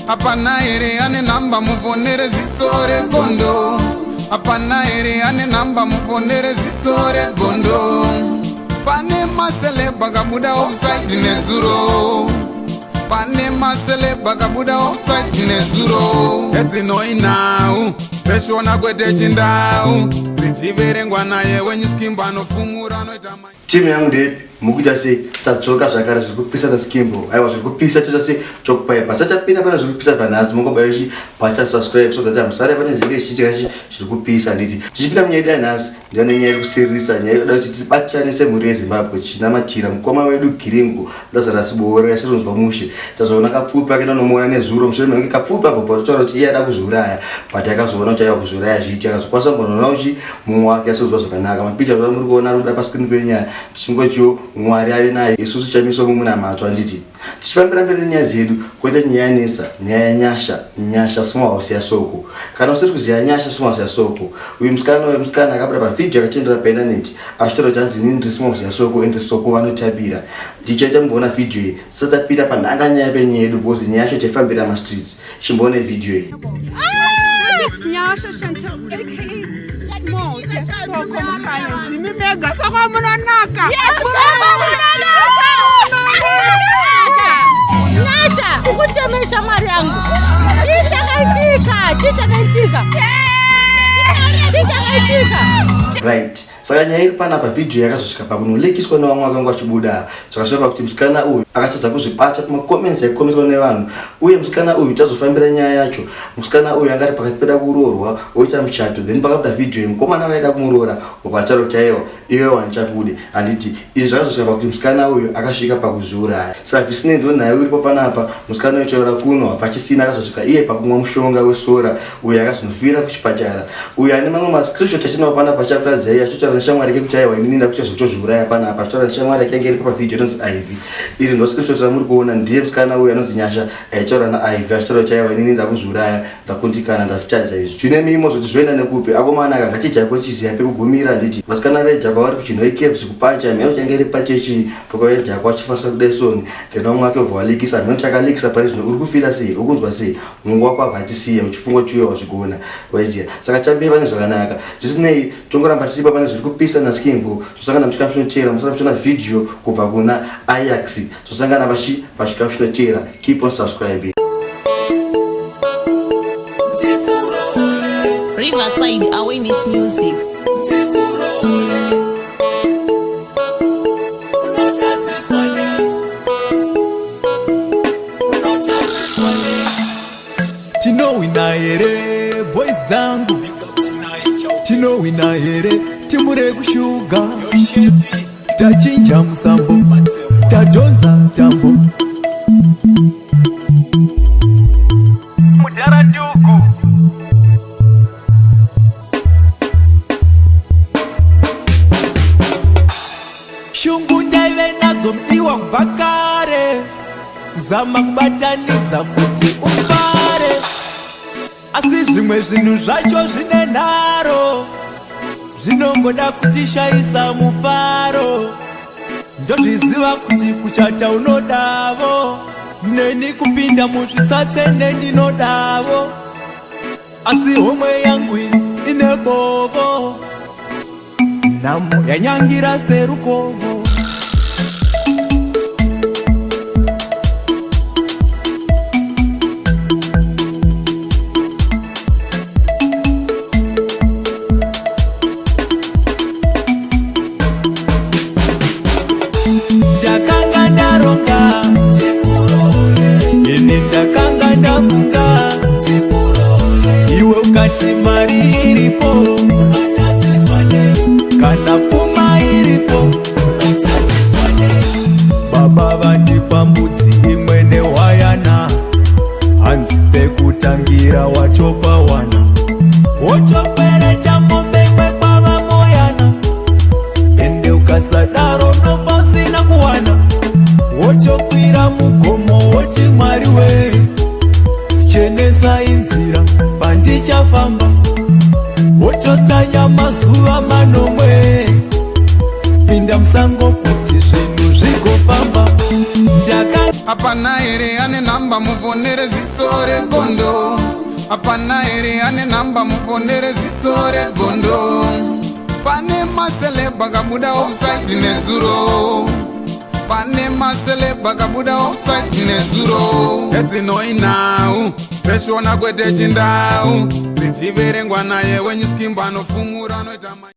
Hapana here ane nhamba muponere ziso regondo? Hapana here ane nhamba muponere ziso regondo? Pane maceleb akabuda offside nezuro. Pane maceleb akabuda offside nezuro. Edzinoi nhau dzeshona kwete chindau dzichiverengwa naye wenyuskimbo anofumura anoita Timu yangu ndeipi? Mukuita sei? Tadzoka zvakare zviri kupisa naSkimbo. Aiwa zviri kupisa toita sei? Chokupaipa. Sachapinda pane zviri kupisa zvanhasi mungobaya chi pacha subscribe so that musare pane zvinenge zvichiitika chi zviri kupisa handiti. Tichipinda munyaya yedu yanhasi ndiyo nenyaya yekusiririsa nyaya yoda kuti tibatane semhuri yeZimbabwe tichinamatira mukoma wedu Giringo Lazarus Boora yasironzwa mushe. Tazoona Kapfupi akaenda nomuona nezuro mushure mekunge Kapfupi abva patotaura kuti iye ada kuzviuraya but akazoona kuti aiwa kuzviuraya zviiti akazokwanisa kumbonoona kuti mumwe wake asozwa zvakanaka mapicha zva muri kuona ari kuda pascreen penyaya tichingotiwo Mwari ave naye isusu chamiso mumunamato handiti tichifambira mberi nenyaya dzedu koita nyaya yanetsa nyaya yanyasha nyasha small house yasoko kana usiri kuziva nyasha small house yasoko uyu musikana uyu musikana akabuda pavhidhiyo akachendera paindaneti achitaura kuti hanzi inini ndiri small house yasoko ende soko vanotapira ndichaita mboona vhidhiyo iyi tisati tapinda panhanga nyaya penyaya yedu because nyaya yacho taifambira mastreets chimboone vhidhiyo iyi. This is Nyasha Chantel, aka Smalls, Soko Mukanya. Ndimi mega Soko munonaka. Nyasha, ukutemesha mari yangu. Chii chakaitika? Chii chakaitika? Chii chakaitika? Right. Saka nyaya iri panapa vhidhiyo yakazosvika pakunolekiswa nevamwe vakanga vachibuda zvakasvika pakuti musikana uyu akatadza kuzvibata pamacomments aikomentwa nevanhu uye musikana uyu tazofambira nyaya yacho musikana uyu anga ari pakati peda kuroorwa oita muchato then pakabuda vhidhiyo yemukomana vaida kumuroora obva ataura kuti aiwa iwe wandichakude handiti izvi zvakazosvika pakuti musikana uyu akasvika pakuzviuraya saka zvisinei ndo nhau iripo panapa musikana uyu taura kuno hapachisina akazosvika iye pakumwa mushonga wesora uyo akazonofira kuchipatara uyo ane mamwe mascreenshot atinawo panapa achakuratidzai achitotaura neshamwari yake kuti aiwa inini ndakuita zvekutozviuraya panapa achitaura neshamwari yake yange iri pavhidhiyo inonzi Ivy iri ndo screenshot ramuri kuona ndiye musikana uyo anonzi Nyasha aitaura naIvy achitaura kuti aiwa inini ndakuzviuraya ndakundikana ndazvitadza izvi zvine mimo zvoti zvoenda nekupi akomana aka ngachijako chiziya pekugumira handiti vasikana vejakwa vari kuchinhoi caves kupacha mheno change iri pachechi pakavejakwa achifarisa kudesoni then vamwe vake obva walikisa mheno chakalikisa pari zvino uri kufila sei ukunzwa sei Mungu wako abva atisiya uchifunga kuti uye wazvigona waiziya saka chambei pane zvakanaka zvisinei tongoramba tiripa pane zviri kupisa naskimbo tosangana muchikamu chinoteera musana muchiona vhidhiyo kubva kuna Ajax tosangana vachi pachikamu chinoteera keep on subscribing. Riverside Awareness Music. Tinowina here boys dzangu, tinowina here timure kushuga, tachinja musambo, tadhonza tambo. Mudhara Ndugu. Shungu ndaive nadzo mudiwa kubva kare, kuzama kubatanidza kuti ufare, asi zvimwe zvinhu zvacho zvine nharo, zvinongoda kutishaisa mufaro. Ndozviziva kuti kuchata unodavo, neni kupinda muzvitsatsvene ndinodavo, asi homwe yangu ine bovo. Nhamo yanyangira serukovo. Ndakanga ndaronga ini ndakanga ndafunga iwe ukati mari iripo kana pfuma iripo baba vandipa mbudzi imwe nehwayana hanzi pekutangira watopawana wotokwereta mombe imwe kwava moyana ende ukasadaro unofa usina kuwana wotokwira mugomo woti mwari wee chenesai nzira pandichafamba wototsanya mazuva manomwe pinda musango kuti zvinhu zvigofamba ndaka. Hapana here ane nhamba muponere ziso regondo? Hapana here ane nhamba muponere ziso regondo? Pane maceleb akabuda offside nezuro, pane maceleb akabuda offside nezuro. Edzinoinhau dzeshona kwete chindau, dzichiverengwa naye wenyuskimbo anofumura anoita.